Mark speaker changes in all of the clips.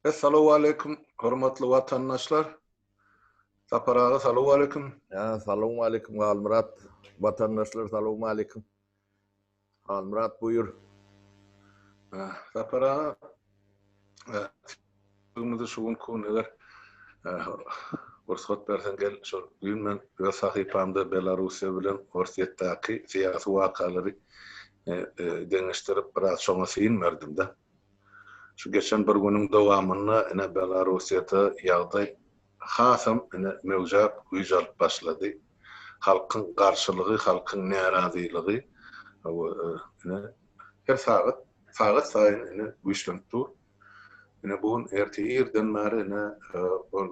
Speaker 1: Essalawwaleýkum hormatly watandaşlar. Sapar aga salowaleýkum.
Speaker 2: Ýa salowmaleýkum Halmyrat. Watandaşlar salowmaleýkum. Halmyrat buýur.
Speaker 1: Sapar aga Sözümizi şu günki gün eger rugsat berseň gel şol düýn men öz sahypamda Belarussiýa bilen Orsýetdäki syýasy wakalary deňeşdirip biraz şoňa syn berdim-de. Şu geçen bir günüň dowamynda ine Belarussiýada ýagdaý hasam ine möwjäp güýç alyp başlady. Halkyň garşylygy, halkyň närazylygy ine her sagat, sagat saýyn ine güýçlenip dur. Ine bu gün ertir irden bäri ine ol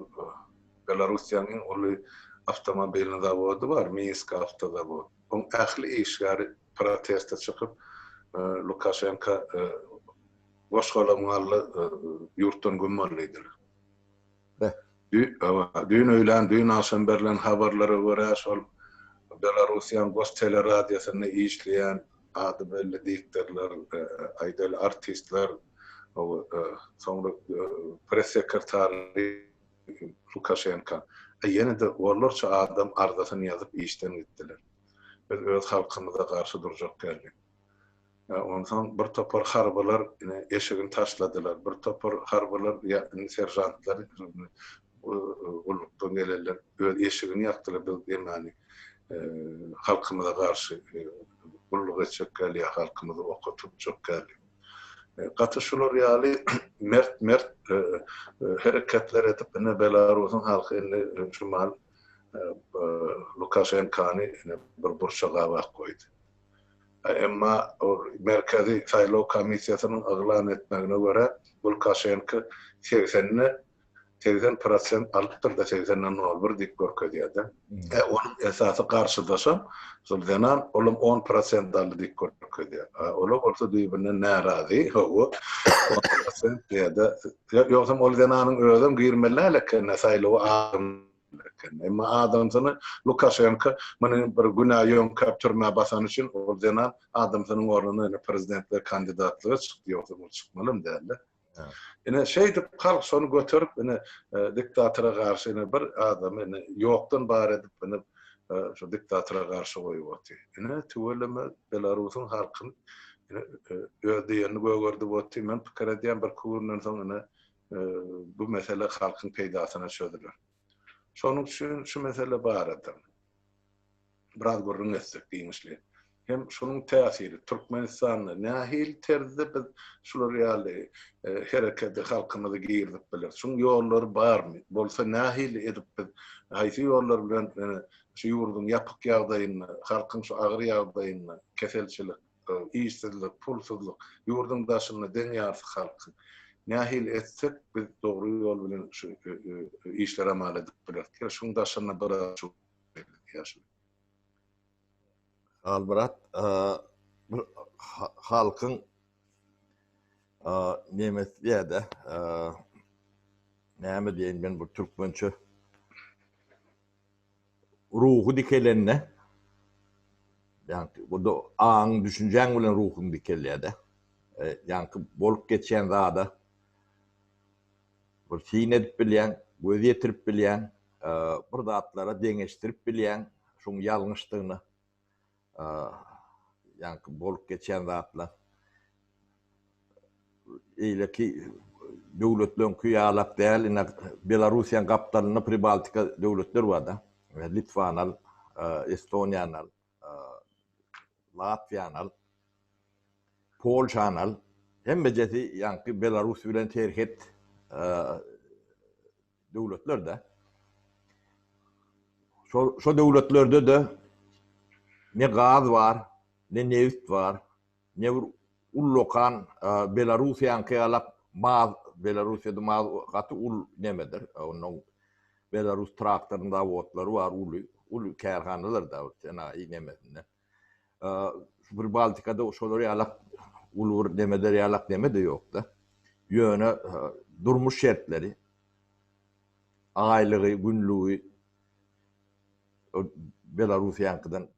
Speaker 1: Belarussiýanyň iň uly awtomobilni zawody bar, Minsk awtozawod. Oň ähli işgäri proteste çykyp, Lukaşenka goş-golam galdy, ýurtdan güm bol diýdiler. Düýn öýlän, düýn agşam berlen habarlara görä, şol Belarussiýanyň Gosteleradiosynda işleýän ady belli diktorlar, aýdaly artistler, soňra press-sekretary Lukaşenka, ýene-de onlarça adam arzasyny ýazyp işden gitdiler. Biz öz halkymyza garşy durjak geldik. Onsoň bir topar harbylar ine eşigini taşladylar. Bir topar harbylar indi seržantlar gullukdan gelenler öz eşigini ýakdylar. Biz emany halkymyza garşy gulluk etjek gelýär, halkymyzy oka tutjak geldi. Gaty şular ýaly mert-mert hereketler edip ine Belarusyň halky indi şu mahal Lukaşenkany ine bir burça gabap goýdy. Emma Merkezi saýlaw komissiýasynyň yglan etmegine görä, Lukaşenko segsende 80 prosent alypdyr-da, segsenden nol bir diýip görkezýär-de. E, onuň esasy garşydaşam şol zenan, olam on prosent aldy diýip görkezýär. A ola bolsa düýbünden närazy, hawa, on prosent diýýär-de. Ýogsam ol zenanyň özem girmeli däl eken-dä saýlawa eken. Emma adamsyny Lukaşenko muny bir günä ýöňkäp türmä basany üçin ol zenan adamsynyň ornuna ine prezidentlige kandidatlyga çykdy, ýogsam ol çykmalam däldi. Ine şeýdip halk şony göterip ine diktatora garşy ine bir adamy ine ýokdan bar edip ine şu diktatora garşy goýup otyr. Ine tüweleme Belarusyň halkyny ine öz diýenini gögerdip otyr. Men pikir edýän birki günden soň ine bu mesele halkyň peýdasyna çözüler. Şonuň üçin şu mesele barada biraz gürrüň etsek giňişleýin. Hem şunuň täsiri Türkmenistanda nähili terzde biz şular ýaly herekete halkymyzy girizip bileris? Şuň ýollary barmy? Bolsa nähili edip biz haýsy ýollar bilen şu ýurduň ýapyk ýagdaýynda, halkyň şu agyr ýagdaýynda, keselçilik, Işsizlik, pulsuzlyk, ýurduň daşynda deň ýarysy halkyň. Nähili etsek biz dogry ýol bilen şu işleri amal edip bileris. Gel şuň daşynda biraz şu ýaşuly.
Speaker 2: Halmyrat, bir halkyň nemes diýýär-de, näme diýeýin men bu türkmençe Ruhy dikelende, ýaňky bu-da aňyň, düşünjäň bilen ruhuň dikelýär-de. Ýaňky bolup geçýän zada bir syn edip bilýäň, göz ýetirip bilýäň, bir zatlara deňeşdirip bilýäň, şoň ýalňyşdygyna. Ýaňky bolup geçýän zatlar. Eýleki döwletleňki ýalak däl, ine Belarussiýanyň gapdalynda Pribaltika döwletler bar-da. Litwany al, Estoniýany al, Latwiýany al, Polşany al. Hemmejesi ýaňky Belarus bilen serhet döwletler-de. Şo şo döwletlerde-de ne gaz bar, ne nebit bar, ne bir ullakan Belarussiýaňky ýalak maz, Belarussiýada maz gaty uly nemedir. Onnoň Belarus traktoryň zawodlary bar uly, uly kärhanalar-da senaýy nemesinde. Şu Pribaltikada şolar ýalak uly bir nemeler ýalak neme-de ýok-da. Ýöne durmuş şertleri, aýlygy, günlügi Belarussiýaňkydan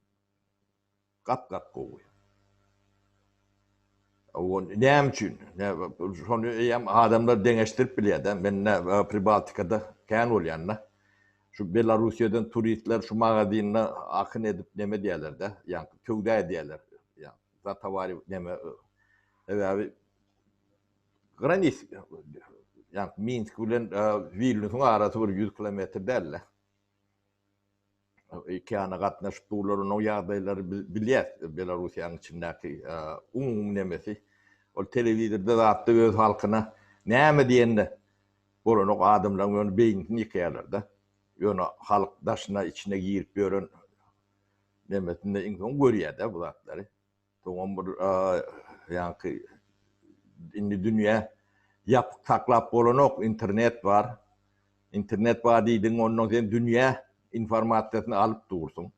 Speaker 2: gat-gat gowy. O näme üçin? Şony eýýäm adamlar deňeşdirip bilýär-de. Men Pribaltikada kän bolýan-da. Şu Belarussiýadan turistler şu magazinde akyn edip neme edýärler-de, ýaňky söwda edýärler. Ýa zatowary neme sebäbi granis ýaňky Minsk bilen Wilnýusyň arasy bir 100 kilometr däl-de. Okeana gatnaşyp durlar, onuň ýagdaýlary biz bilýäs, Belarussiýanyň içindäki umumy nemesi. Ol telewizorda zatda öz halkyna näme diýende bolanok, adamlaryň ýöne beýnisini ýykaýarlar-da. Ýöne halk daşyna, içine girip ýören nemesinde iň soň görýär-de bu zatlary. Soňam bir ýaňky indi dünýä ýapyk saklap bolanok, internet bar. Internet bar diýdigiň ondan sen dünýä informasiýasyny alyp dursuň.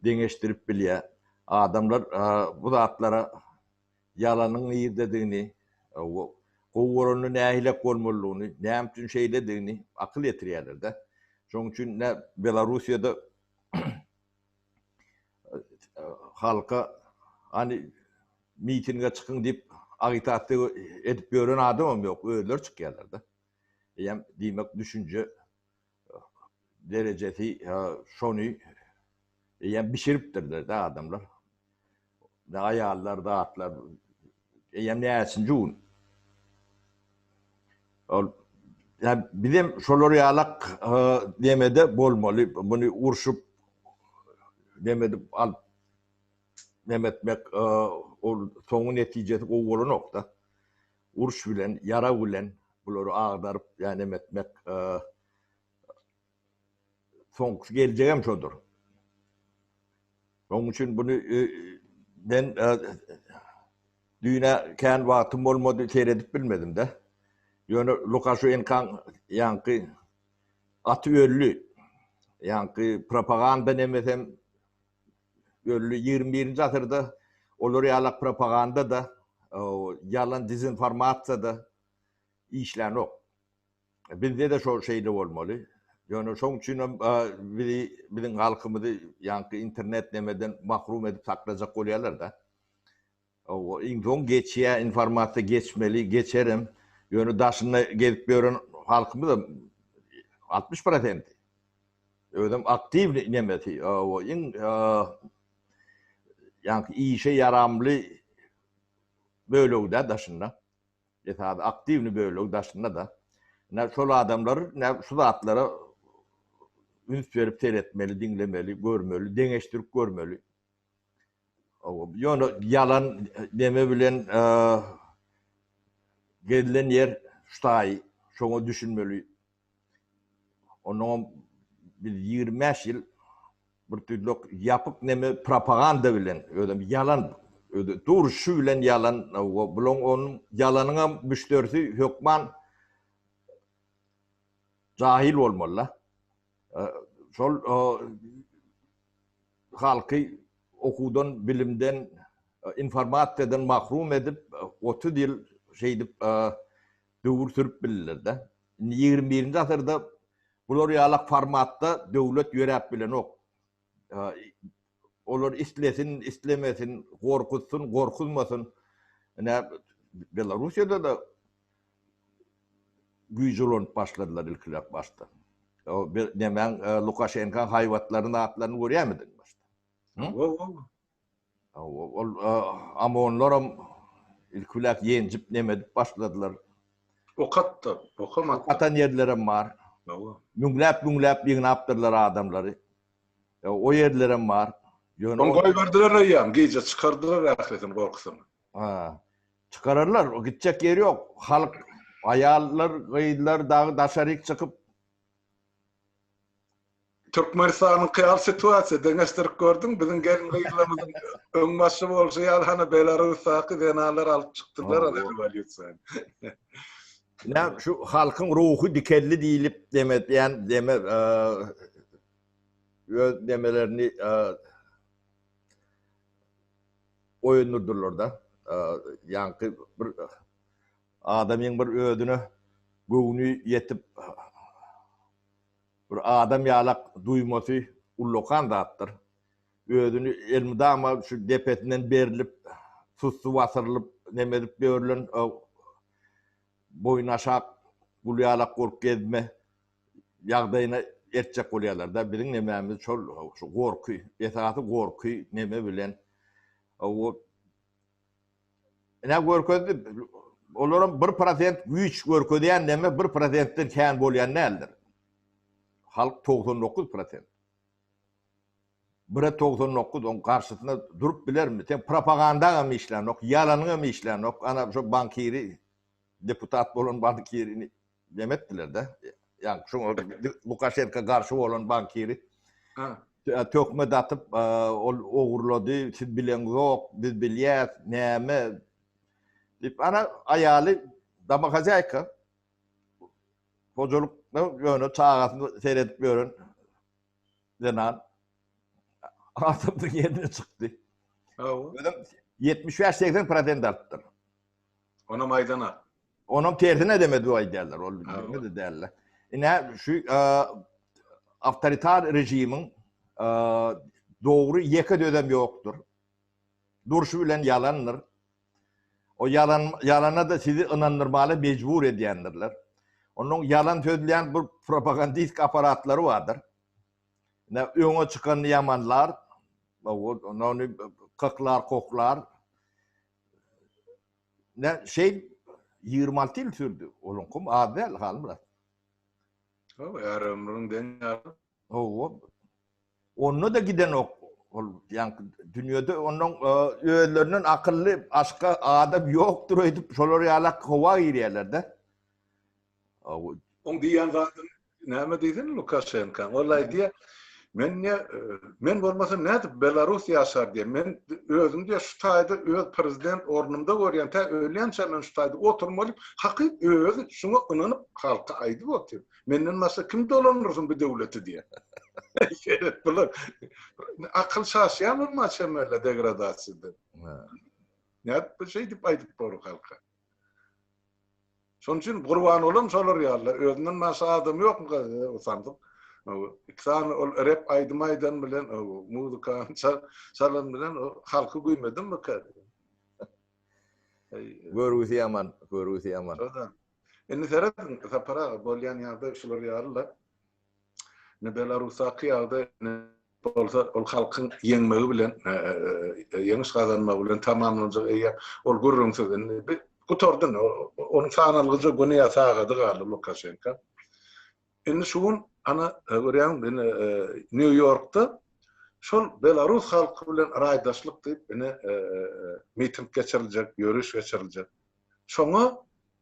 Speaker 2: Deňeşdirip bilýär. Adamlar bu zatlara ýalanyň nirdedigini, gowy bolanda nähilek bolmalydygyny, näme üçin şeýledigini akyl ýetirýärler-de. Şonuň üçin Belarussiýada halka hany mitinge çykyň diýip agitasiýa edip ýören adamam ýok, özleri çykýarlar-da. Eýýäm diýmek düşünje derejesi şony eýýäm bişiripdirler-de adamlar. Aýallar, zatlar eýýäm näçinji gün. Ol ýa bizem şolar ýalak nemede bolmaly. Muny urşup neme edip alyp neme etmek ol soňy netijesi gowy bolanok-da. Uruş bilen, ýarag bilen bulary agdaryp ýa neme etmek soňkusy geljegem şodur. Şonuň üçin buny men düýn-ä kän wagtym bolmady, seredip bilmedim-de. Ýöne Lukaşenkaň ýaňky aty öldi. Ýaňky propaganda nemesem öldi. Ýigrimi birinji asyrda olar ýalak propaganda-da, ýalan dezinformasiýa-da işlänok. Bizde-de şo şeýle bolmaly. Ýöne şoň üçinem bizi, biziň halkymyzy ýaňky internet nemeden mahrum edip saklajak bolýarlar-da. Hawa, iň soň geçýär, informasiýa geçmeli, geçerem. Ýöne daşynda gezip ýören halkymyzam 60 prosenti. Özem aktiwnyý nemesi, hawa, iň ýaňky işe ýaramly bölegi-dä daşynda. Esasy aktiwnyý bölegi daşynda-da. Ine şol adamlar ine şu zatlara üns berip seretmeli, diňlemeli, görmeli, deňeşdirip görmeli. Ýöne ýalan neme bilen gezilen ýer şu taýy, şoňa düşünmeli. Onnoňam biz 25 ýyl bir tüýdük ýapyk neme propaganda bilen, özem ýalan, özi durşy bilen ýalan, bulaň onuň ýalanyňam müşderisi hökman jahil bolmaly-da. Şol halky okuwdan, bilimden, informasiýadan mahrum edip, 30 ýyl şeýdip döwür sürüp bildiler-de. Indi 21-nji asyrda bular ýalak formatda döwlet ýöräp bilenok. Olar islesin, islemesin, gorkuzsyn, gorkuzmasyn. Ine, Belarussiýada-da güýji ulanyp başladylar ilkiler başda. O nemäň Lukaşenkaň haýbatlaryny, zatlaryny görýärmidiň başda? Ol OMON-laram ilki bilen ýenjip neme edip başladylar.
Speaker 1: Okatdy, okamatdy.
Speaker 2: Okatan ýerlerem bar. Müňläp-müňläp ýygnapdyrlar adamlary. O ýerlerem bar.
Speaker 1: Ýöne Ony goýberdiler eýýäm, gije çykardylar ählisini gorkusyna.
Speaker 2: Ha. Çykararlar, gitjek ýeri ýok. Halk, aýallar, gyzlar dagy daşaryk çykyp
Speaker 1: Türkmenistanyňky ýaly situasiýa deňeşdirip gördüň, biziň gelin-gyzlarymyzyň öňbaşçy bolşy ýaly hany Belarusdaky zenanlar alyp çykdylar rewolýusiýany.
Speaker 2: Ine şu halkyň ruhy dikeldi diýlip demedýän deme öz demelerini oýundyrdylar-da. Ýaňky bir adamyň bir özüne göwni ýetip Bir adam ýalak duýmasy ullakan zatdyr. Özüni elmydama şu depesinden berlip, sussy basyrylyp, neme edip ýörlen boýun aşak gul ýalak bolup gezme ýagdaýyna eltjek bolýarlar-da. Biziň nemämiz şol şu gorky, esasy gorky neme bilen o Ine görkezdi. Olaram 1% güýç görkezýän neme 1%-den kän bolýan däldir. Halk 99%. Bire 99 oň garşysyna durup bilermi? Sen propagandaňam işlänok, ýalanyňam işlänok. Ana şu bankiri, deputat bolan bankirini neme etdiler-de. Ýa şoňa Lukaşenka garşy bolan bankiri töhmet atyp, ol ogurlady, siz bileňzok, biz bilýäs, näme diýip, ana aýaly domohozýaýka hojalyk ýöne çagasyny seredip ýören zenan adamdan ýerine çykdy. Özem 75-80 prosent alypdyr.
Speaker 1: Onam aýdana.
Speaker 2: Onam tersine demedi aýdýarlar. Ol bilmedi däl. Ine şu awtoritar režimiň dogry ýeke sözem ýokdur. Durşy bilen ýalandyr. O ýalan ýalana-da sizi ynandyrmaly mejbur edýändirler. Onuň ýalan sözleýän bir propagandist aparatlary bardyr. Ine öňe çykanyny ýamanlar, ony kyklar, koklar. Ne şeý 26 ýyl sürdi. Onuňkam az däl, Halmyrat.
Speaker 1: Hawa, är ömrüň deň ýary.
Speaker 2: Hawa. Onda-da gidenok. Ol ýaňky dünýede ondan özlerinden akylly başga adam ýokdur öýdüp şolar ýalak howa girýärler-de.
Speaker 1: Oň diýýän zadyny näme diýsin Lukaşenkaň? Ol aýdýar, men diýýär, men bolmasam nädip Belarus ýaşar diýýär. Men özüm diýýär şu taýda öz prezident ornumda görýän, tä ölýänçä men şu taýda oturmaly. Hakyt özi şuňa ynanyp halka aýdyp otyr. Menden başga kim dolandyrsyn bu döwleti diýýär. Seret bular akyl çaşýar bolma çemele degradasiýada. Nädip bu şeýdip aýdyp bor halka? Şonuň üçin Gurbangulam şolar ýaly, özünden başga adam ýokmyka o sandyk. Iki sany ol rep aýdym aýdan bilen, muzykany çalan bilen o halky güýmedimmikä?
Speaker 2: Görgüsi ýaman, görgüsi ýaman.
Speaker 1: Indi serediň, Sapar aga, bolýan ýagdaý şular ýaly-la. Indi Belarusdaky ýagdaý bolsa ol halkyň ýeňmegi bilen, ýeňiş gazanmagy bilen tamamlanjak eýýäm ol gürrüňsiz. Indi bi gutardy indi. Onuň sanalgyja güni ýa sagady galdy Lukaşenka. Indi şu gün ana görýäňmi indi Nýu-Ýorkda şol belarus halky bilen raýdaşlyk diýip ine miting geçiriljek, ýöriş geçiriljek. Şoňa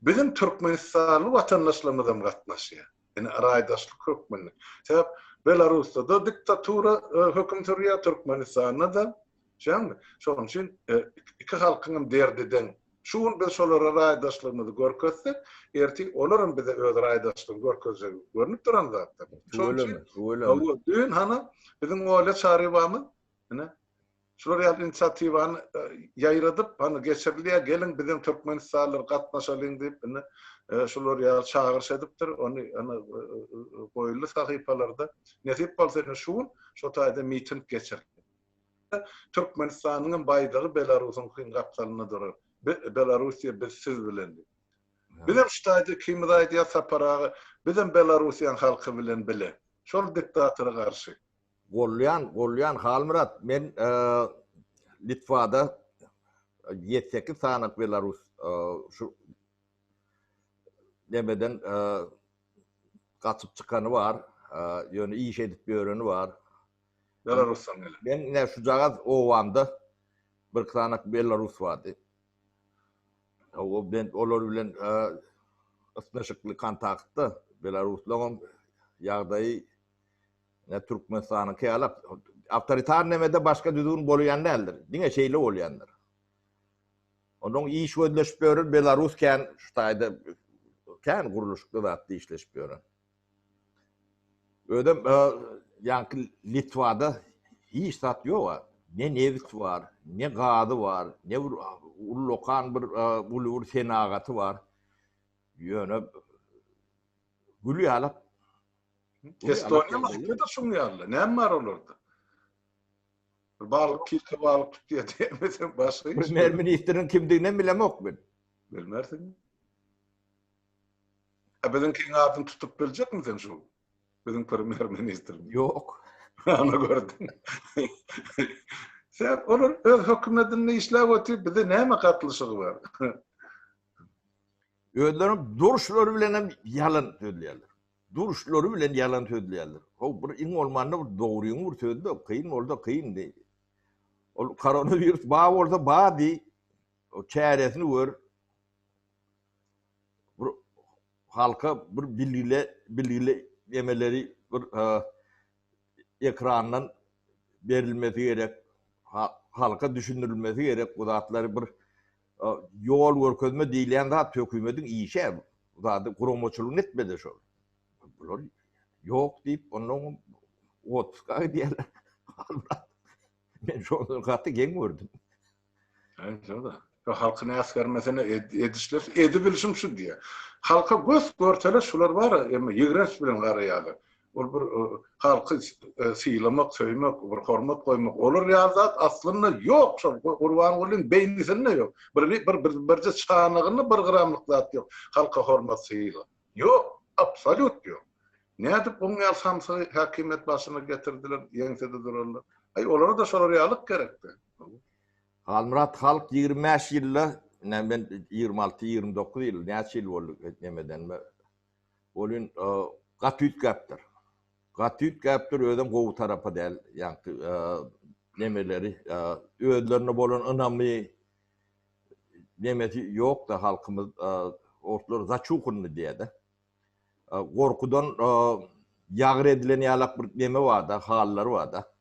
Speaker 1: biziň türkmenistanly watandaşlarymyzam gatnaşýar. Ine raýdaşlyk hökmünde. Sebäp Belarusda-da diktatura höküm sürýär, Türkmenistanda-da. Düşýäňmi? Şonuň üçin iki halkyňam derdi deň. Şu gün biz şolara raýdaşlygymyzy görkezsek, ertir olaram bize öz raýdaşlygyny görkezjegi görnüp duran zatdyr. Şonuň üçin, düýn hany biziň Olýa Çarywamyz ine Şular ýaly inisiatiwany ýaýradyp, hany geçirilýär, geliň bizem türkmenistanlylar gatnaşalyň diýip, indi şular ýaly çagyryş edipdir. Ony ýöne goýuldy sahypalarda. Nesip bolsa indi şu gün şo taýda miting geçirilýär. Türkmenistanyň hem baýdagy Belarusyňkyň gapdalynda durar. Belarussiýa biz siz bilen diýip. Bizem şu taýda ikimiz aýdýas Sapar aga, bizem Belarussiýanyň halky bilen bile. Şol diktatora garşy.
Speaker 2: Golýan, golýan Halmyrat, men Litwada ýedi-sekiz sany belarus şu nemeden gaçyp çykany bar, ýöne iş edip ýöreni bar.
Speaker 1: Belarusdan gelen.
Speaker 2: Men ine şujagaz obamda bir sany belarus bardy. O ben olar bilen ysnyşykly kontaktda belaruslaryň ýagdaýy Ne Türkmenistanyňky ýaly awtoritar nemede başga düzgün bolýan däldir. Diňe şeýle bolýandyr. Onuň iş gözleşip ýören Belarus kän şu taýda kän gurluşykda zatda işleşip ýören. Özem ýaňky Litwada hiç zat ýok. Ne nebit bar, ne gazy bar, ne bir ullakan bir uly bir senagaty bar. Ýöne gül ýaly
Speaker 1: Estoniýa Latwiýada şuň ýaly. Näme bar olarda? Bir balyk tilki balyk tutýar diýmeseň başga
Speaker 2: hiç. Premýer ministriň kimdigini bilemok men.
Speaker 1: Bilmersiň. A biziňkiň adyny tutup biljekmi sen şu? Biziň premýer ministr.
Speaker 2: Ýok.
Speaker 1: Ana gördüň. Sen olar öz hökümetinde işläp otyr, bize näme gatlyşygy bar?
Speaker 2: Özleriniň duruşlary bilen hem ýalan sözleýärler. Duruşlary bilen ýalan sözleýärler. How bir iň bolmanda bir dogryňy bir sözle, kyn bolsa kyn diý. Ol koronawirus bar bolsa bar diý. O çäresini gör. Bir halka bir bilgile bilgili emeleri bir ekrandan berilmesi gerek. Halka düşündirilmesi gerek bu zatlary bir ýol görkezme diýilýän zat hökümetiň işi bu zady guramaçylygyny etmeli şol. Bular ýok diýip ondan otpuska gidýärler. Men şony gaty geň gördüm.
Speaker 1: Aýdýar-da. Halkyny äsgermesene edişler, edibilişim şu diýýär. Halka gös görtele şular bar, emma ýigrenç bilen garaýarlar. Ol bir halky sylamak, söýmek, bir hormat goýmak, olar ýaly zat aslynda ýok şol Gurbangulyň beýnisinde ýok. Bir bir birje çanagynda bir gramlyk zat ýok halka hormat sylag. Ýok, absolýut ýok. Nädip oň ýaly samsygy häkimiýet başyna getirdiler, ýeňsede durarlar. Aý olara-da şolar ýalyk gerekdi.
Speaker 2: Halmyrat halk 25 ýylda, ine men 26, 29 ýyl, näçe ýyl boldy nemedenme. Welin gaty üýtgäpdir. Gaty üýtgäpdir, özem gowy tarapa däl, ýaňky nemeleri, özlerine bolan ynamy nemesi ýok-da halkymyz, orslar zaçuhanny diýýär-de. Gorkudan ýagyr edilen ýalak bir neme bar-da, hallary bar-da.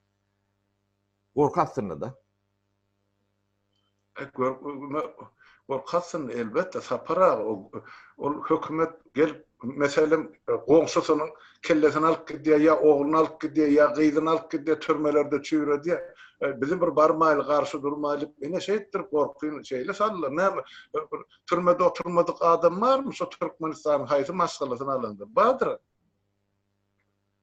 Speaker 2: Gorky astynda-da.
Speaker 1: Gorky astynda elbetde Sapar aga ol hökümet gelip meselem goňşusynyň kellesini alyp gidýär ýa ogluny alyp gidýär ýa gyzyny alyp gidýär türmelerde çüýredýär. Bizi bir barmaýly garşy durmaýly ine şeýtdirip gorkyny şeýle saldylar. Näme bir türmede oturmadyk adam barmy şu Türkmenistanyň haýsy maşgalasyny alanda? Bardyr.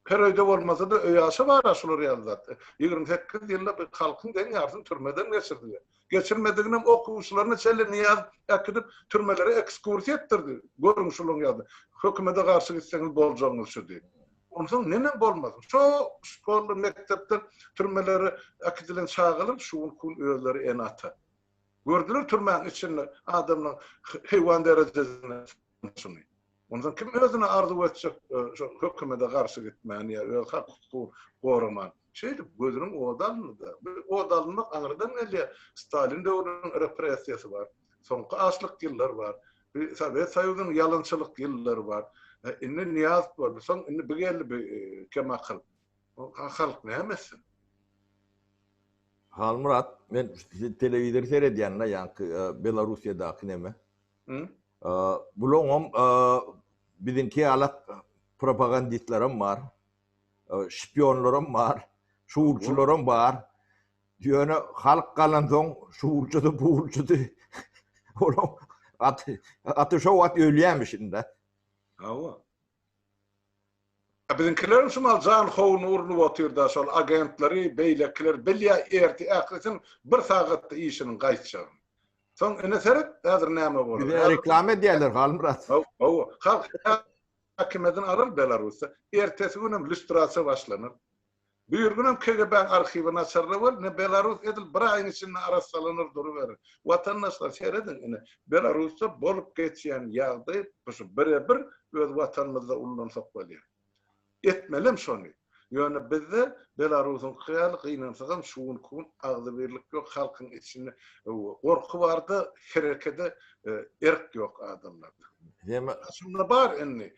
Speaker 1: Her öýde bolmasa-da öý-aşa bar-a şular ýaly zat. 28 ýylda bir halkyň deň ýarysyny türmeden geçirdiler. Geçirmediginem okuwçylaryna çenli Nyýazow äkidip türmelere ekskursiýa etdirdi. Görüň şularyň ýaly. Hökümete garşy gitseňiz boljagyňyz şu diýip. Onsoň neneň bolmasyn. Şo şkola, mekdepden türmelere äkidilen çagalar şu günki gün özleri ene-ata. Gördüler türmäň içinde adamlaryň heýwan derejesinde şuny. Ondan kim özüne arzuw etjek şo hökümete garşy gitmäni ýa öz hak hukugyny goraman. Şeýdip gözüniň ody alyndy-da. Bu ot alynmak aňyrdan gelýär. Stalin döwrüniň repressiýasy bar. Soňky açlyk ýyllar bar. Bir Sowet Soýuzynyň ýalançylyk ýyllary bar. Indi Nyýazow boldy. Soň indi bu geldi bu kemakyl. Halk näme etsin?
Speaker 2: Halmyrat, men telewizor seredýän-de ýaňky Belarussiýadaky neme. Bulaňam biziňki ýalak propagandistlerem bar, şpionlaram bar, şuwulçylaram bar. Ýöne halk galansoň şuwulçysy, buwulçysy olaň aty, aty şo wagt ölýämiş indi.
Speaker 1: Hawa. Biziňkilerem şu mal jan howuny urnup otyrda şol agentleri beýlekiler bilýä erti ählisiniň bir sagatda işiniň gaýtjagyny. Soň ine seret häzir näme bolar.
Speaker 2: Bize reklama edýärler Halmyrat.
Speaker 1: Hawa halk häkimiýetini alar Belarusda ertesi günem lýustrasiýa başlanar. Birgünem KGB-niň arhiwini açarlar we ine Belarus edil bir aýyň içinde arassalanar duruberer. Watandaşlar serediň ine Belarusda bolup geçýän ýagdaý şu bire-bir öz watanymyzda ullansak bolýar. Etmelem şony. Ýöne bizde Belarusyňky ýaly gynansagam şu günki gün agzybirlik ýok halkyň içinde gorky barda herekede erk ýok adamlarda. Şunda bar indi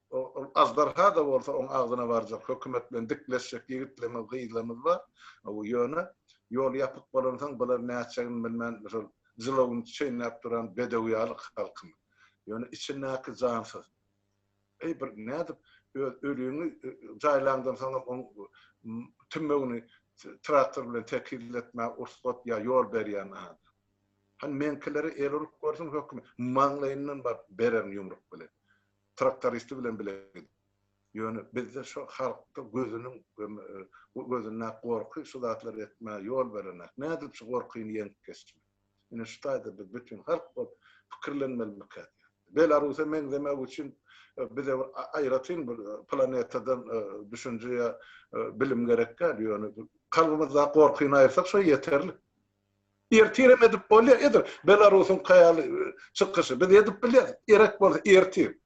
Speaker 1: Ol aždarha-da bolsa oň agzyna barjak, hökümet bilen dikleşjek ýigitlerimiz, gyzlarymyz bar. Ýöne ýol ýapyk bolansoň bular nätjegini bilmän şol jylawyny çeýnäp duran bedew ýaly halkymyz. Ýöne içindäki jansyz. Eý bir nädip öz ölüňi jaýlaňdan soňam oň tümmegini traktor bilen tekizletmäge ursat ýa ýol berýän adam. Hany meňkilere el urup görsün hökümet maňlaýyndan baryp bererin ýumruk bilen. Traktoristi bilen bile gidip. Ýöne bizde şo halkda gözüniň gözündäki gorky şu zatlary etmäge ýol berenak. Nädip şu gorkyny ýeňip geçmeli? Ine şu taýda biz bütin halk bolup pikirlenmelimikä diýýän. Belarusa meňzemek üçin bize bir aýratyn bir planetadan düşünje ýa bilim gerek däl, ýöne kalbymyzdaky gorkyny aýyrsak şo ýeterlik. Ertirem edip bolýar, edil Belarusyňky ýaly çykyşy biz edip bilýäris, gerek bolsa ertir.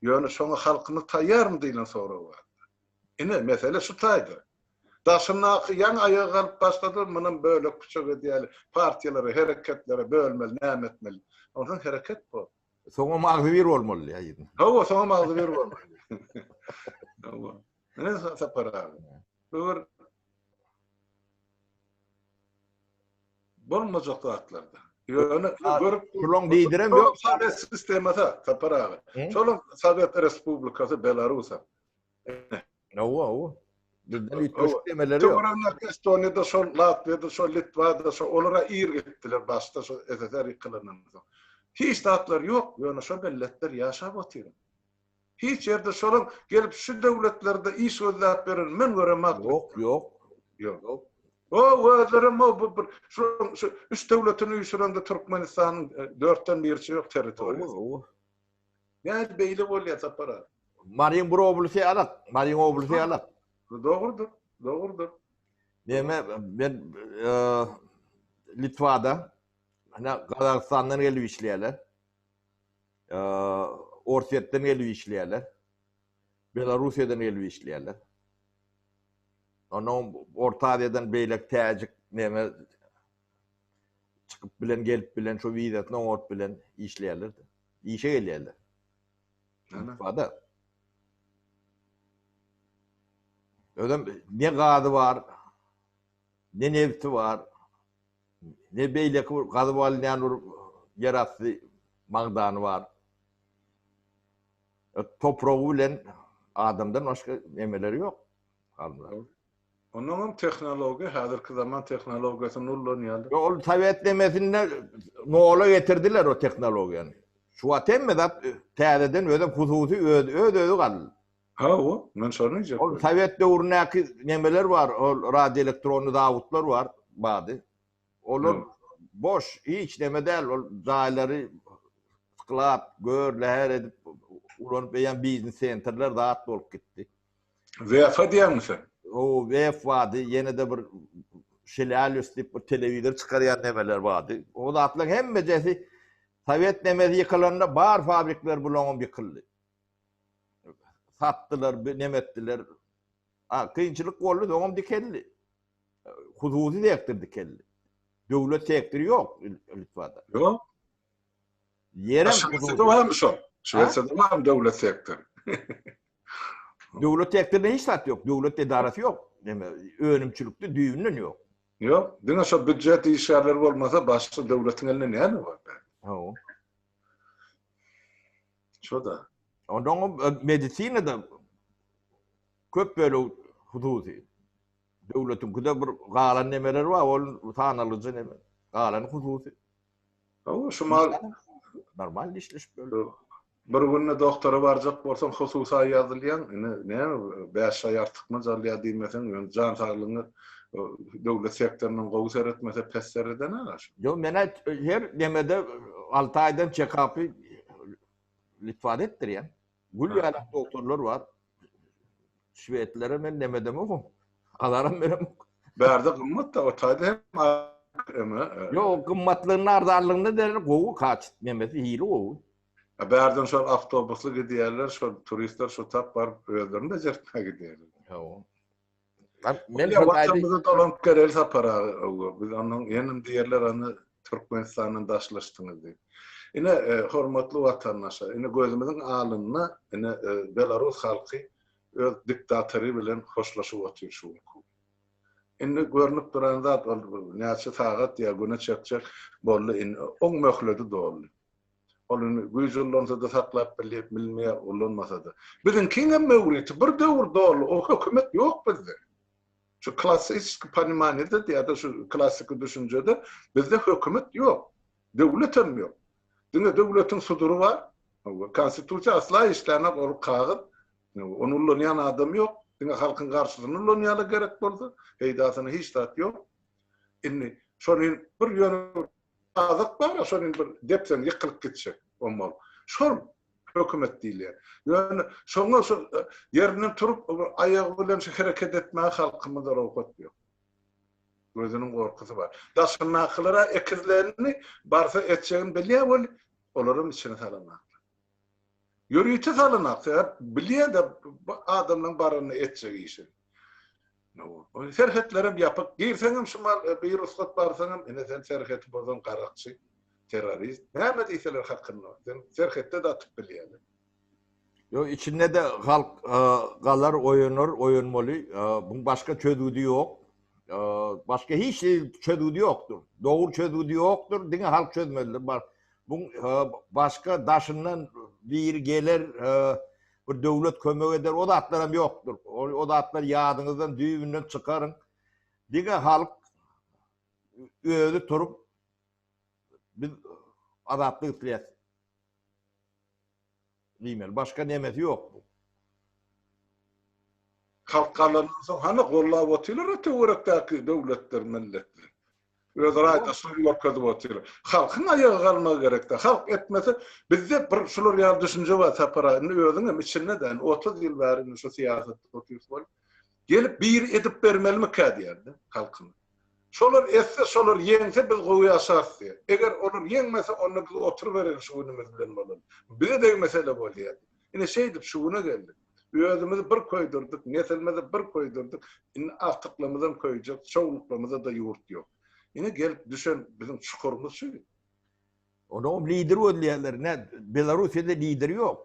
Speaker 1: Ýöne şoňa halkymyz taýýarmy diýlen sorag bar. Ine, mesele şu taýda. Daşyndaky ýaňy aýaga galyp başladylar, munam bölek-püçek edýäli, partiýalara, hereketlere bölmeli, näme etmeli. Onsoň hereket bor.
Speaker 2: Soňam agzybir bolmaly diýýär ýigit.
Speaker 1: Hawa, soňam agzybir bolmaly. Hawa. Ine Sapar aga. Bu bir Bolmajak zatlarda. Ýöne görüp
Speaker 2: Şolaň liderem ýok.
Speaker 1: Sowet sistemasy Sapar aga. Şolaň Sowet Respublikasy Belarusa.
Speaker 2: Hawa, hawa. Bizden üýtgeşik demeleri ýok.
Speaker 1: Töweregindäki Estoniýada şol, Latwiýada şol, Litwada şol, olara ir gitdiler başda şo SSR ýykylandan soň. Hiç zatlary ýok, ýöne şo milletler ýaşap otyr. Hiç ýerde şolaň gelip şu döwletlerde iş gözläp ýören men göremok.
Speaker 2: Ýok, ýok.
Speaker 1: Ýok. O özlerem o bu bir şu şu üç döwletini üýşürende Türkmenistanyň e, dörtden birisi ýok territoriýasy.
Speaker 2: Owa, owa.
Speaker 1: Nädip beýle bolýar Sapar aga?
Speaker 2: Maryň bir oblusy ýalak, Maryň oblusy ýalak.
Speaker 1: Dogrudyr, dogrudyr.
Speaker 2: Neme men e, Litwada, hana Gazagystandan gelip işleýärler. Orsýetden gelip işleýärler. Belarussiýadan gelip işleýärler. Ondan Orta Aziýadan beýleki täjik neme çykyp bilen gelip bilen şu wizasyny oňaryp bilen işleýärler. Işe gelýärler. Litwada. Özem ne gazy bar, ne nebti bar, Ne beýleki bir gazyp alynýan bir ýerasty magdany bar. Topragy bilen adamdan başga nemeleri ýok. Alymlar.
Speaker 1: Ondan hem tehnologiýa, häzirki zaman tehnologiýasyny ullanýarlar.
Speaker 2: Ýok, ol sowet nemesinde nola getirdiler o tehnologiýany. Şu wagt hemme zat täzeden özem hususy öz öz-özi galdy.
Speaker 1: Hawa, men şony diýjek.
Speaker 2: Ol sowet döwründäki nemeler bar, ol radioelektronny zawodlar bar, bady. Olar boş, hiç neme däl, ol jaýlary sklad, gör, läher edip ulanyp eýýäm biznes sentrler zat bolup gitdi.
Speaker 1: WEF-a diýýäňmi sen?
Speaker 2: O WEF bardy, ýene-de bir Şelalius diýip bir telewizor çykarýan nemeler bardy. O zatlaryň hemmejesi sowet nemesi ýykylanda bar fabrikler bulaňam ýykyldy. Satdylar, neme etdiler. A, kynçylyk boldy, soňam dikeldi. Hususy sektor dikeldi. Döwlet sektory ýok Litwada.
Speaker 1: Ýok.
Speaker 2: Ýerem
Speaker 1: Şwesiýada barmy şol? Şwesiýada barmy döwlet sektory?
Speaker 2: Döwlet sektorynda hiç zat ýok, döwlet edarasy ýok. Neme, önümçilikde düýbünden ýok.
Speaker 1: Ýok, diňe şo býujet işgärleri bolmasa başga döwletiň elinde näme bar?
Speaker 2: Hawa.
Speaker 1: Şo-da.
Speaker 2: Ondan e, medisinada köp bölegi hususy. Döwletiňkide bir galan nemeler bar, ol sanalyjy neme. Galany hususy.
Speaker 1: Hawa, şu mal
Speaker 2: normal işleşip böyle.
Speaker 1: Bir günde doktora barjak bolsaň hususa ýazylýaň, ine näme 5 aý artykmaç alýar diýmeseň, ýöne jan saglygyňa döwlet sektoryndan gowy seretmese pes sereden-ä şu.
Speaker 2: Ýok, men her nemede 6 aýdan çekapy Litwada etdirýän. Gül ýaly doktorlar bar. Şwedlere men neme demok. Azaram beremok.
Speaker 1: Bärde gymmat da o taýda hem eme.
Speaker 2: Ýok, gymmatlygynda arzanlygynda däl, gowy kaçt nemesi hili gowy.
Speaker 1: A bärden şol awtobusly gidýärler, şol turistler şo tap baryp özlerini bejertmäge gidýärler.
Speaker 2: Hawa.
Speaker 1: Men Watanymyza dolanyp geleli Sapar aga. Biz ondan ýenem diýerler ony Türkmenistandan daşlaşdyňyz diýip. Ine, e, hormatly watandaşlar, ine gözümiziň alynda ine e, Belarus halky öz diktatory bilen hoşlaşyp otyr şu günki gün. Indi görnüp duran zat ol näçe sagat ýa güne çekjek boldy indi oň möhledi doldy. Ol indi güýç ullansa-da saklap bilýär, bilmeýär, ullanmasa-da. Biziňkiňem möwriti bir döwür doldy, o hökümet ýok bizde. Şu klassiski ponimaniýede ýa-da şu klassiki düşünjede bizde hökümet ýok. Döwletem ýok. Diňe döwletiň sudury bar. Konstitusiýa asla işlänok, ol kagyz. Ony ullanýan adam ýok. Diňe halkyň garşysyna ulanýarlar gerek bolsa. Peýdasyna hiç zat ýok. Indi şony bir ýöne azyk bar, şony bir depseň ýykylyp gitjek omal. Şol hökümet diýilýär. Ýöne şoňa şu ýerinden turup aýagy bilen şu hereket etmäge halkymyzda rugsat ýok. Gözüniň gorkusy bar. Daşyndakylara ekizlerini barsa etjegini bilýär weli, olaram içine salanaklar. Ýörite salanak, sebäp bilýär-de bu adamlaryň baranda etjek işini. Serhetlerem ýapyk. Girseňem şu mal bir rugsat barsaňam, ine sen serheti bozan garakçy, terrorist. Näme diýseler hakynda, sen serhetde-de atyp bilýärler.
Speaker 2: Ýok, içinde-de halk galar, oýanar, oýanmaly. Buň başga çözgüdi ýok. Başga hiç çözgüdi ýokdur. Dogry çözgüdi ýokdur, diňe halk çözmelidir. Buň başga daşyndan biri geler, bir döwlet kömek eder, o zatlaram ýokdur. O zatlary ýadyňyzdan düýbünden çykaryň. Diňe halk özi turup biz azatlyk isleýäs diýmeli. Başga nemesi ýok bu.
Speaker 1: Halk galandan soň hany gollap otyrlar töwerekdäki döwletler, milletler. Öz raýdaşlygyny görkezip otyr. Halkyň aýagy galmagy gerekdä. Halk etmese, bizde bir şular ýaly düşünje bar Sapar aga, indi özüňem içinde-dä, indi 30 ýyl bäri indi şu syýasatda otyrys bolup. Gelip biri edip bermelimikä diýýär-de halkyna. Şolar etse, şolar ýeňse biz gowy ýaşarys diýýär. Eger olar ýeňmese, onda biz oturybereris şu günümiz bilen bolany. Bize degmese-de bolýar. Ine şeýdip şu güne geldik. Özümizi bir köýdürdik, neslimizi bir köýdürdik, indi agtyklarymyzam köýjek, çowluklarymyza-da ýurt ýok. Ine gelip düşen biziň çukurymyz şu.
Speaker 2: Onuňam lider gözleýärler. Ine Belarussiýada lider ýok.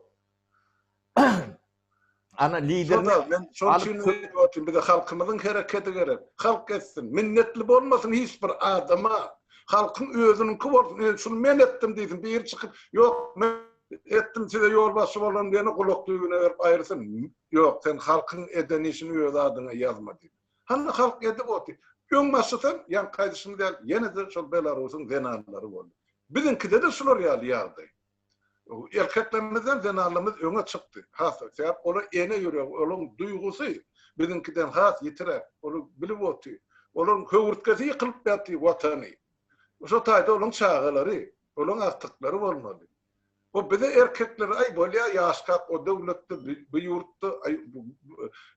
Speaker 2: Ana liderini
Speaker 1: Şo-da, men şonuň üçin aýdyp otyryn, bize halkymyzyň hereketi gerek. Halk etsin, minnetli bolmasyn hiç bir adama. Halkyň özüniňki bolsun, ine şuny men etdim diýsin, biri çykyp, ýok, men Etdim size ýolbaşçy bolan diýeni gulak düýbüne berip aýyrsyn. Ýok, sen halkyň eden işini öz adyňa ýazma diýip. Hany halk edip otyr. Öň başlasam, ýaňky aýdyşym ýaly, ýene-de şol Belarusyň zenanlary boldy. Biziňkide-de şular ýaly ýagdaý. Erkeklerimizden zenanlarymyz öňe çykdy. Has, sebäp olar ene ýüregi, olaryň duýgusy biziňkiden has ýitiräk. Olar bilip otyr. Olaryň höwürtgesi ýykylyp ýatyr Watany. Şo taýda olaryň çagalary, olaryň agtyklary bolmaly. O bize erkeklere aý bolýa ýaşkak o döwletde bu ýurtda aý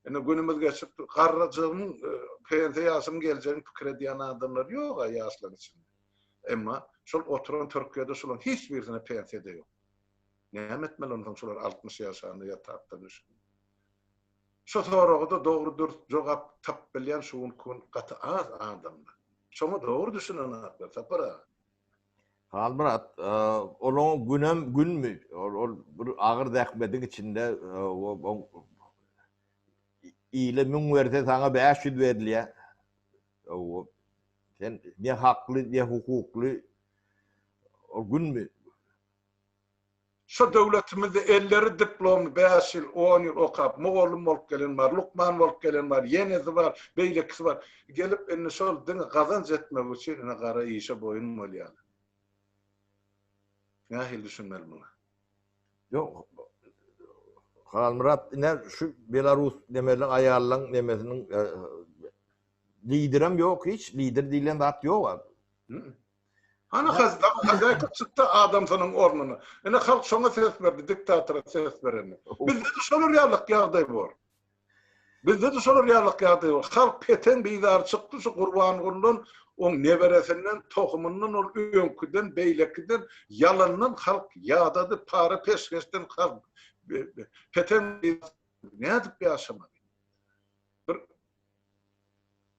Speaker 1: ine günümiz geçip garrajygyň pensiýa ýaşynyň geljegini pikir edýän adamlar ýog-a ýaşlaryň içinde. Emma şol oturan Türkiýede şolaryň hiç birisine pensiýa-da ýok. Näme etmeli onsoň şolar 60 ýaşanda ýatapdan düşüp. Şu soraga-da dogry dürs jogap tapyp bilýän şu günki gün gaty az adamlar. Şoňa dogry düşünen adamlar Sapar aga.
Speaker 2: Halmyrat, olaň günem günmi? Ol bir agyr zähmediň içinde ile müň berse saňa 500 berilýär. Sen ne hakly, ne hukukly ol günmi?
Speaker 1: Şu döwletimizde elleri diplomly bäş ýyl, on ýyl okap, mugallym bolup gelen bar, lukman bolup gelen bar, ýenesi bar, beýlekisi bar. Gelip indi şol diňe gazanç etmek üçin ine gara işe boýun bolýarlar. Nähili düşünmeli muňa?
Speaker 2: Ýok. Halmyrat ine şu Belarus nemeli aýallaň nemesiniň liderem ýok hiç, lider diýlen zat ýok.
Speaker 1: Hany hazaýka çykdy adamsynyň ornuna. Ine halk şoňa ses berdi, diktatora ses berende. Bizde-de şolar ýalyk ýagdaý bor. Bizde-de şolar ýalyk ýagdaý bor. Halk peteň bizary çykdy şu Gurbangulydan, oň neberesinden, tohumyndan, ol öňküden, beýlekiden, ýalandan halk ýadady, para-peşgeşden halk peteň nädip ýaşamaly? Bir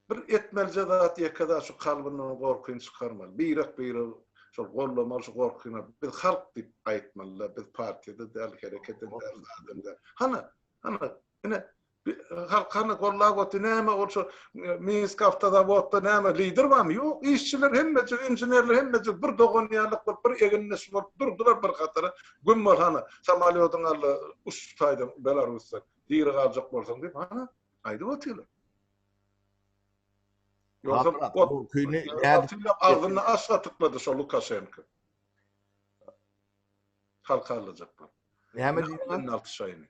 Speaker 1: Bir etmelije zat ýeke zat şu kalbyndan gorkyny çykarmaly. Birek biregi şol gollamaly şu gorkyny. Biz halk diýip aýtmalyda biz partiýada däl, hereketem däl, zadam däl. Hany, hany ine halk hany gollap otyr näme ol şu Minsk awtozawodda näme lider barmy? Ýok, işçiler hemmejik, inženerler hemmejik bir dogan ýalyk bolup bir egindeş bolup durdular bir hatara. Güm bol hany samolýodyň al uç taýdan Belarusdan diri galjak bolsaň diýip hany Aýdyp otyrlar. Ýogsa agzyny aç gatyklady şo Lukaşenko. Halk allajak bolup.
Speaker 2: Näme diýdiň?
Speaker 1: 56 şaýyny.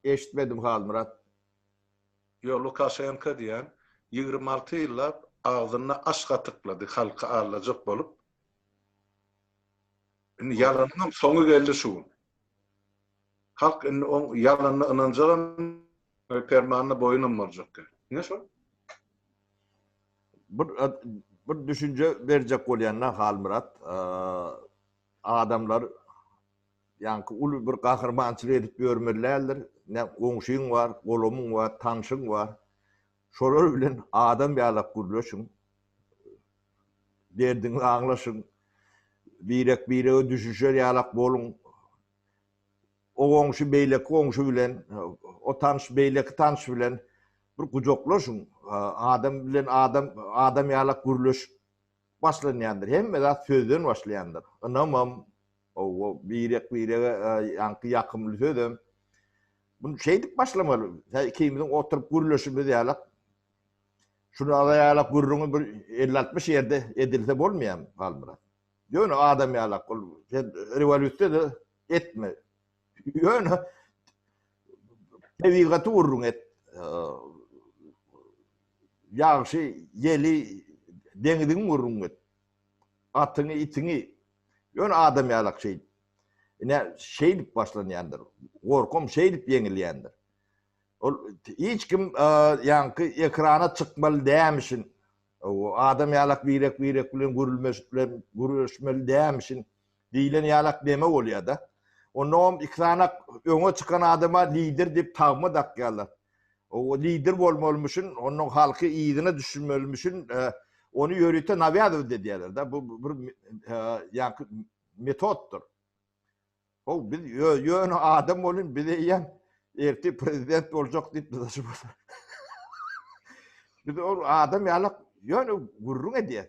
Speaker 2: Eşitmedim Halmyrat.
Speaker 1: Ýok Lukaşenko diýen 26 ýyllap agzynda aş gatyklady halky aldajak bolup. Indi ýalanyňam soňy geldi şu gün. Halk indi oň ýalanyna ynanjagam permanyna boýunam boljak däl. Ine şol.
Speaker 2: Bir bir düşünje berjek bolýan-da Halmyrat. Adamlar ýaňky uly bir gahrymançylyk edip ýörmeli däldir. Ne goňşyň bar, golamyň bar, tanşyň bar. Şolar bilen adam ýalak gürleşiň. Derdiňizi aňlaşyň. Birek-birege düşüşer ýalak boluň. O goňşy beýleki goňşy bilen, o tanyş beýleki tanyş bilen bir gujaklaşyň. Adam bilen adam adam ýalak gürleşip başlanýandyr. Hemme zat sözden başlaýandyr. Ynamam, owo, birek-birege ýaňky ýakymly sözem. Muny şeýdip başlamaly. Sen ikimiziň oturyp gürleşimiz ýalak. Şuny ýalak gürrüňi bir elli-altmyş ýerde edilse bolmaýarmy, Halmyrat? Ýöne adam ýalak ol sen rewolýusiýa-da etme. Ýöne tebigaty gürrüň et. Ýagşy, ýeli, deňiziň gürrüň et. Atyňy, itiňi. Ýöne adam ýalak şeýdip. Ine şeýdip başlanýandyr. Gorkam şeýdip ýeňilýändir. Ol hiç kim ýaňky ekrana çykmaly dämişin. Adam ýalak birek-birek bilen gürülmeşip bilen gürleşmeli dämişin diýlen ýalak neme bolýar-da. Onnoňam iki sany öňe çykan adama lider diýip tagma dakýarlar. O lider bolmalymyşyn, onnoň halky yzyna düşürmelimişin, ony ýörite nawýazow edýärler-de. Bu bir ýaňky metoddyr. How biz ýöne adam bolyn biz eýýäm ertir prezident boljak diýip dyzaşyp otyr. Biz ol adam ýalak ýöne gürrüň edýär.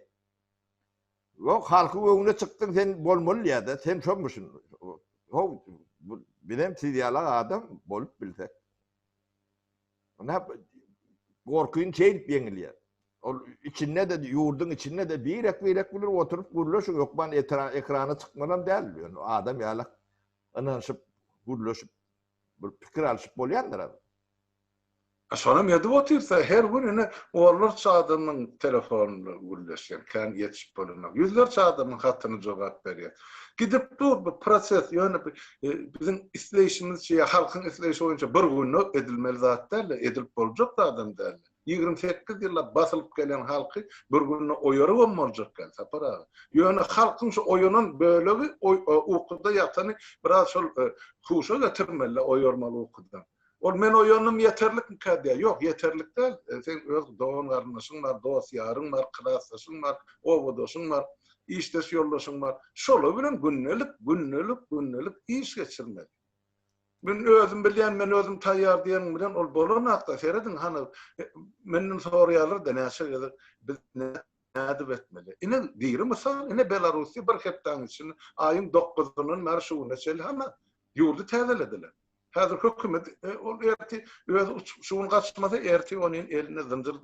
Speaker 2: Ýok halkyň öňüne çykdyň sen bolmaly diýýär-de sen şomuşyn. How bizem siz ýalak adam bolup bilsek. Ynha, gorkyny şeýdip ýeňilýär. Ol içinde-de, ýurduň içinde-de birek-birek bilen oturyp gürleşiň, hökman ekrana çykmalam däl, ýöne adam ýaly ynanyşyp, gürleşip, bir pikir alşyp bolýandyr.
Speaker 1: Şonam edip otyrsa, her gün ine onlarça adamyň telefonyna gürleşýän, kän ýetişip bolanok. Ýüzlerçe adamyň hatyna jogap berýär. Gidip dur bu proses, ýöne biziň isleýşimizçe ýa halkyň isleýşi boýunça bir günde edilmeli zat däl-de, edilip boljak zadam däl-de. 28 ýyllap basylyp gelen halky bir günde oýarybam boljak däl, Sapar aga. Ýöne halkyň şu oýanan bölegi, ukuda ýatany biraz şol huşa getirmeli-de, oýarmaly ukudan. Ol men oýandym ýeterlikmikä diýýär. Ýok, ýeterlik däl. Seň öz dogan-garyndaşyň bar, dost-ýaryň bar, klasdaşyň bar, obadaşyň bar, işdeş ýoldaşyň bar. Şolar bilen gündelik, gündelik, gündelik iş geçirmeli. Men özüm bilýän, men özüm taýýar diýeniň bilen ol bolanakda serediň hany menden soraýarlar-da näçe gezek biz nädip etmeli. Ine diri mysal, ine Belarussiýa bir hepdäniň içinde aýyň dokuzyndan bäri şu güne çenli hany ýurdy täzelediler. Häzir hökümet ol ertir özi şu gün gaçmasa ertir onuň eline zynjyr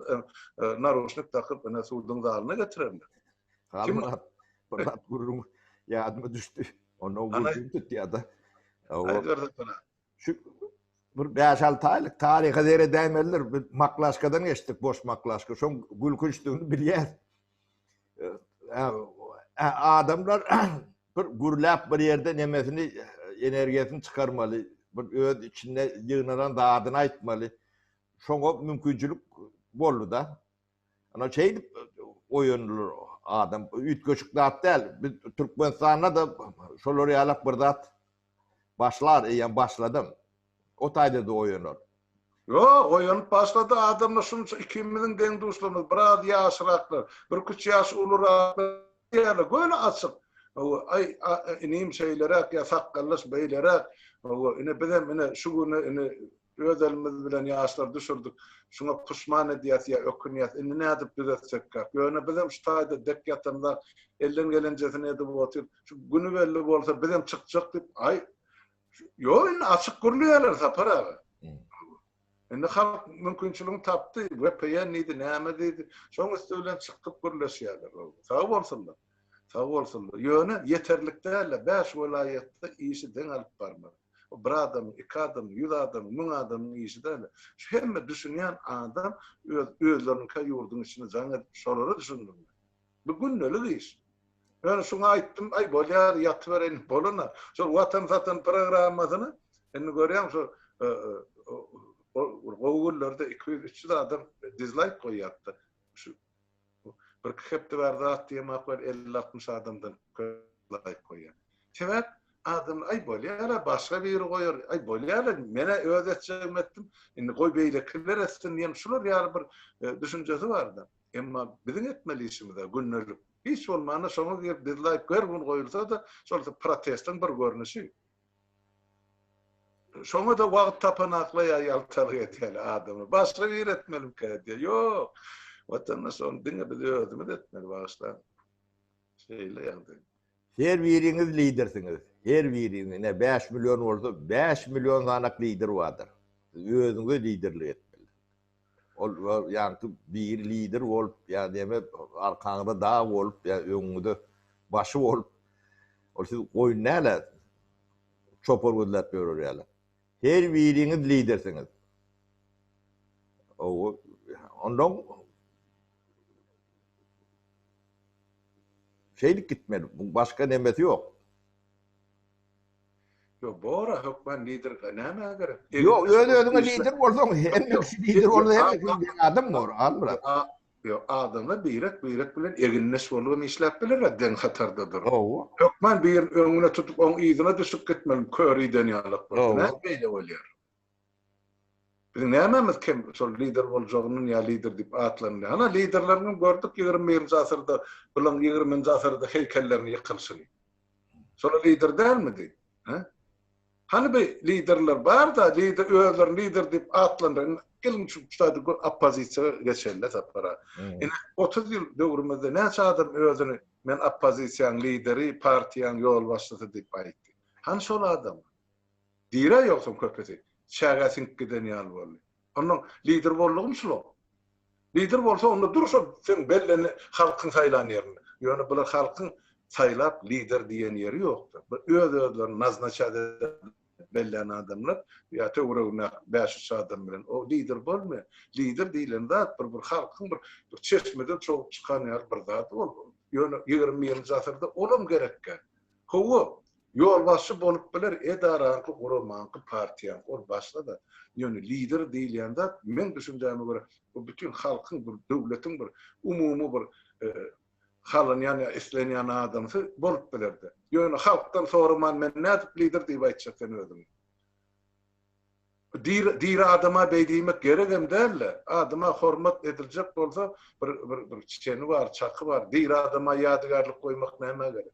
Speaker 1: naruşnik dakyp ine suduň zalyna getirerler.
Speaker 2: Kim bir zat gürrüň ýadyma düşdi. Onda gürrüň tutýar-da. Şu bir 5-6 aýlyk taryha seredäýmelidir. Biz maklaşkadan geçdik, boş maklaşka. Şoň gülkünçdigini bilýäs. Adamlar bir gürläp bir ýerde nemesini energiýasyny çykarmaly, bir öz içinde ýygnanan zadyny aýtmaly. Şoňa mümkinçilik boldy-da. Ana şeýdip oýandylar adam. Üýtgeşik zat däl. Biz Türkmenistanda-da şolar ýalak bir zat başlar, eýýäm başladam. O taýda-da oýanar.
Speaker 1: Ýok, oýanyp başlady adamlar şunça ikimiziň deň-duşlarymyz, biraz ýaşraklar, birküç ýaş uluraklar diýýärler, göni açyk. Hawa, aý, inim şeýleräk ýa sakgallaş beýleräk. Hawa, ine bizem ine şu güne ine öz elimiz bilen ýaşlary düşürdik. Şuňa puşman edýäs ýa ökünýäs. Indi nädip düzetsekkäk? Ýöne bizem şu taýda dek ýatamzak, elden gelenjesini edip otyr. Şu güni belli bolsa bizem çykjak diýip, aý, Ýok, indi açyk gürleýärler Sapar aga. Indi halk mümkinçiligini tapdy, VPN diýdi, näme diýdi. Şoň üsti bilen çykyp gürleşýärler. Sag bolsunlar. Sag bolsunlar. Ýöne ýeterlik däl-de, 5 welaýatda işi deň alyp barmaly. O bir adamyň, iki adamyň, ýüz adamyň, müň adamyň işi däl. Şu hemme düşünýän adam öz özleriniňkä ýurduň içinde jaň edip şolara düşündirmeli. Bu gündelik iş. Ýöne şuňa aýtdym, aý bolýar, ýatybereýin bolana. Şol Watan satan programmasyny indi görýäň şu gowy günlerde 200-300 adam dizlaýk goýýardy. Şu birki hepde bäri zat diýemok weli 50-60 adamdan köp laýk goýýar. Sebäp adam aý bolýar-a başga biri goýar, aý bolýar-a men-ä öz etjegimi etdim, indi goý beýlekiler etsin diýen şular ýaly bir düşünjesi bar-da. Emma biziň etmeli işimiz-ä gündelik. Hiç bolmanda şoňa girip dizlaýk her gün goýulsa-da, şol protestiň bir görnüşi. Şoňa-da wagt tapanakla ýa ýaltalyk edýärler adamlar. Başga biri etmelimikä diýýär. Ýok. Watandaş ony diňe biz özümiz etmeli bagyşlaň. Şeýle ýagdaý.
Speaker 2: Her biriňiz lidersiňiz. Her biriňiz. Ine 5 million bolsa 5 million sanak lider bardyr. Siz özüňize liderlik etmeli. Ol ýaňky biri lider bolup ýa neme arkaňyzda dag bolup ýa öňüňizde başy bolup ol siz goýun däl-ä çopar gözläp ýörer ýaly. Her biriňiz lidersiňiz. Ondan şeýdip gitmeli. Başga nemesi ýok.
Speaker 1: Ýok, bor-a hökman lider nämä gerek?
Speaker 2: Ýok, öz-özüňe lider bolsaň, hemme kişi lider bolsa, hemme kişi deň adam bor, Halmyrat.
Speaker 1: Ýok, adamlar birek-birek bilen egindeş bolubam işläp bilerler, deň hatarda durup.
Speaker 2: Hawa.
Speaker 1: Hökman birini öňüne tutup, oň yzyna düşüp gitmelimi, kör iden ýalak bolup.
Speaker 2: Hawa.
Speaker 1: Näme beýle bolýar? Biziň nämemiz kem şol lider boljagyndan ýa lider diýip atlanylýan. Hana liderleriňem gördük 21-nji asyrda bulaň 20-nji asyrda heýkelleriniň ýykylyşyny. Şolar lider dälmidi? Hä? Hany bi liderler bar-da, lider özlerini lider diýip atlandyran. Geliň şu şaýda oppozisiýa geçeli Sapar aga. Ine 30 ýyl döwrümizde näçe adam özüni men oppozisiýanyň lideri, partiýanyň ýolbaşçysy diýip aýtdy. Hany şol adam? Dirä ýogsam köpüsi çägä siňip giden ýaly boldy. Onnoň lider boldugymy şular? Lider bolsa onda dur şol seň belleni halkyň saýlan ýerinde. Ýöne bular halkyň saýlap lider diýen ýeri ýokdur. Bu öz-özlerini naznaçat edip bellän adamlar ýa töweregindäki bäş-üç adam bilen o lider bolmaýar. Lider diýlen zat bir bir halkyň bir bir çeşmeden çogup çykan ýaly bir zat ol. Ýöne 21-nji asyrda olam gerekkä. Hawa, ýolbaşçy bolup biler edaraňky, guramaňky, partiýaňky, ol başga-da. Ýöne lider diýilýän zat, meň düşünjäme görä, bu bütin halkyň bir, döwletiň bir umumy bir halanýan ýa islenýän adamsy bolup biler-de. Ýöne halkdan soraman men nädip lider diýip aýtjak sen özüňi? Diri, diri adama beý diýmek geregem däl-de. Adama hormat ediljek bolsa, bir, bir, bir çeni bar, çaky bar. Diri adama ýadygärlik goýmak nämä gerek?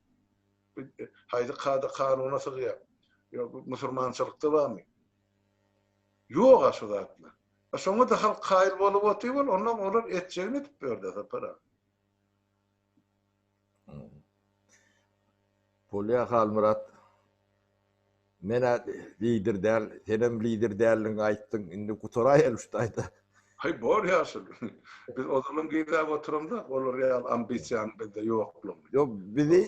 Speaker 1: Haýsy kada-kanuna sygýar? Ýa bu musurmançylykda barmy? Ýog-a şu zatlar. A şoňa-da halk kaýyl bolup otyr, ondan olar etjegini edip ýör-dä, Sapar aga.
Speaker 2: Bolýa Halmyrat. Men-ä lider däl, senem lider däldigiňi aýtdyň, indi gutaraýaly şu taýda.
Speaker 1: Haý bor ýaşuly. Biz ozalam gizläp oturamzok, olar ýaly ambisiýanyň bizde ýoklugyny.
Speaker 2: Ýok, bizi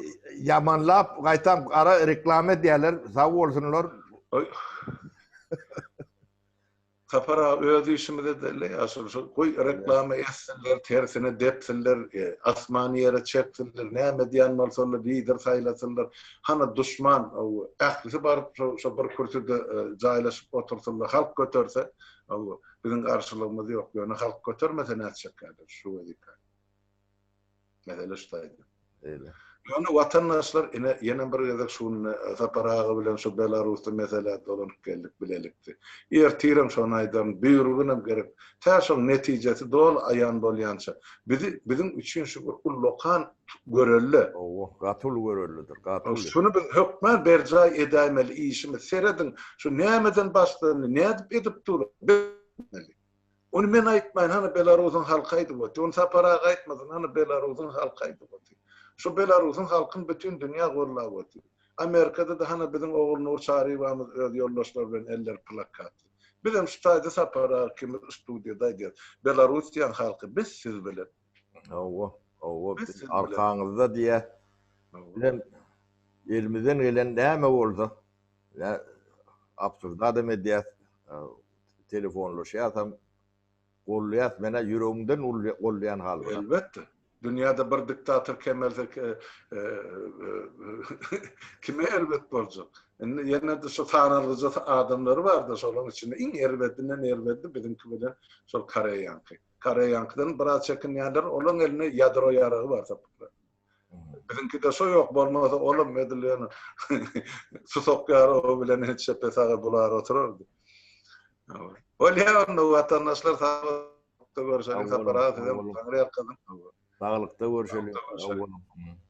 Speaker 2: ýamanlap, gaýtam gara reklama edýärler, sag bolsunlar.
Speaker 1: Aý. Sapar aga öz işimizi edeli ýaşuly şol goý reklama etsinler tersine depsinler asmany ýere çeksinler näme edýän bolsalar lider saýlasynlar hany duşman ählisi baryp şo şo bir kürsüde jaýlaşyp otursynlar halk göterse biziň garşylygymyz ýok ýöne halk götermese nätjek häzir şu wezipe. Mesele şu taýda.
Speaker 2: Eýle.
Speaker 1: Ýöne watandaşlar ine ýene bir gezek şu gün Sapar aga bilen şu Belarusda meselä dolanyp geldik bilelikde. Ertirem şony aýdaryn, birigünem gerek. Tä şoň netijesi doly aýan bolýança bizi biziň üçin şu bir ullakan görelde.
Speaker 2: Hawa, gaty uly göreldedir, gaty uly.
Speaker 1: Şuny biz hökman berjaý edäýmeli işimiz. Serediň, şu nämeden başlandy, nädip edip dur? Bilmeli. Ony men aýtmaýyn, hany Belarusyň halky aýdyp otyr. Ony Sapar aga aýtmasyn, hany Belarusyň halky aýdyp otyr. Şu Belarusyň halkyny bütin dünýä gollap otyr. Amerikada-da hany biziň Ogulnur Çaryýewamyz öz ýoldaşlary bilen elleri plakatly. Bizem şu taýda Sapar aga ikimiz studiýada aýdýas. Belarussiýaň halky biz siz bilen.
Speaker 2: Hawa, hawa biz arkaňyzda diýýäs. Bizem elimizden gelen näme bolsa. Absurdadam edýäs, telefonlaşýasam, gollaýas. Menä ýüregimden gollaýan halym.
Speaker 1: Elbetde. Dünýäde bir diktator kemelse kime erbet boljak? Indi ýene-de şu sanalgyja adamlary bar-da, şolaryň içinde iň erbedinden erbedi biziňki bilen şol Koreýaňky. Koreýaňkydan biraz çekinýänler, olaň elinde ýadro ýaragy bar tapyplar. Biziňkide şo ýok, bolmasa olam edil ýöne susak ýaragy bilen çepe saga bular oturardy. Bolýar onda watandaşlar sag Saglykda görüşeliň Sapar aga sizem Taňry ýalkasyn.
Speaker 2: Saglykda görüşeliň. Sag boluň.